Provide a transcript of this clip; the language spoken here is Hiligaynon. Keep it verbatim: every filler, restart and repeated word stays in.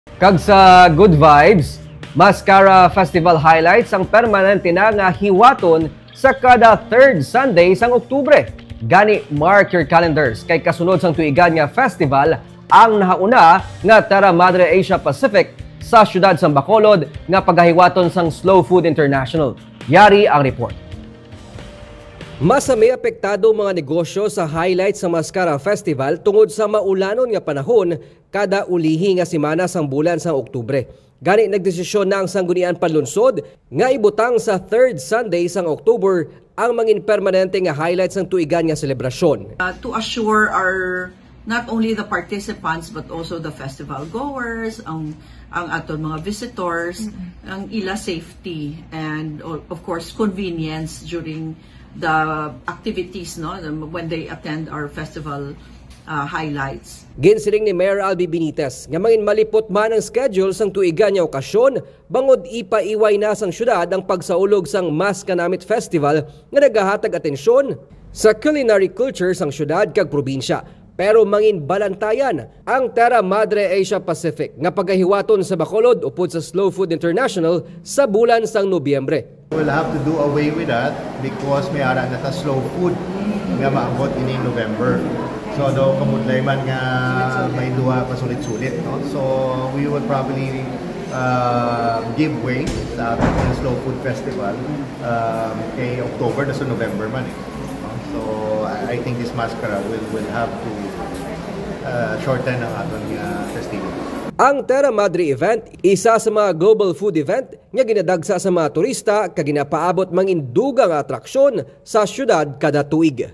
Kag sa Good Vibes, Mascara Festival highlights ang permanente na nga hiwaton sa kada third Sunday sang Oktubre. Gani, mark your calendars, kay kasunod sang tuigan nga festival ang nahauna nga Terra Madre Asia Pacific sa siyudad sang Bacolod nga pagahiwaton sang Slow Food International. Yari ang report. Masami apektado mga negosyo sa highlight sa Mascara Festival tungod sa maulanon nga panahon kada ulihi nga semana sang bulan sang Oktubre. Gani, nagdesisyon na ang Sangguniang Panlunsod nga ibutang sa third Sunday sang October ang mangin permanente nga highlight sang tuigan nga selebrasyon. Uh, to assure our, not only the participants but also the festival goers, ang ang aton mga visitors, ang ila safety, and o- of course convenience during the activities, no, when they attend our festival uh, highlights. Ginsiling ni Mayor Albee Benitez nga mangin malipot man ang schedule sang tuigan nga okasyon bangod ipaiway na sang syudad ang pagsaulog sang Mas Kanamit Festival nga nagahatag atensyon sa culinary culture sang syudad kag probinsya. Pero mangin balantayan ang Terra Madre Asia Pacific nga pagahiwaton sa Bacolod upod sa Slow Food International sa bulan sang Nobyembre. We'll have to do away with that because may ara na ta slow food nga maabot ini November. So daw kamudlay man nga may duha pa sulit-sulit, no? So we will probably uh, give way sa ating slow food festival um, kay October na sa November man eh. No? So I I think this Mascara will will have to uh, shorten ang ating uh, festivity. Ang Terra Madre event, isa sa mga global food event nga ginadagsa sa mga turista kag ginapaabot mangin dugang nga atraksyon sa syudad kada tuig.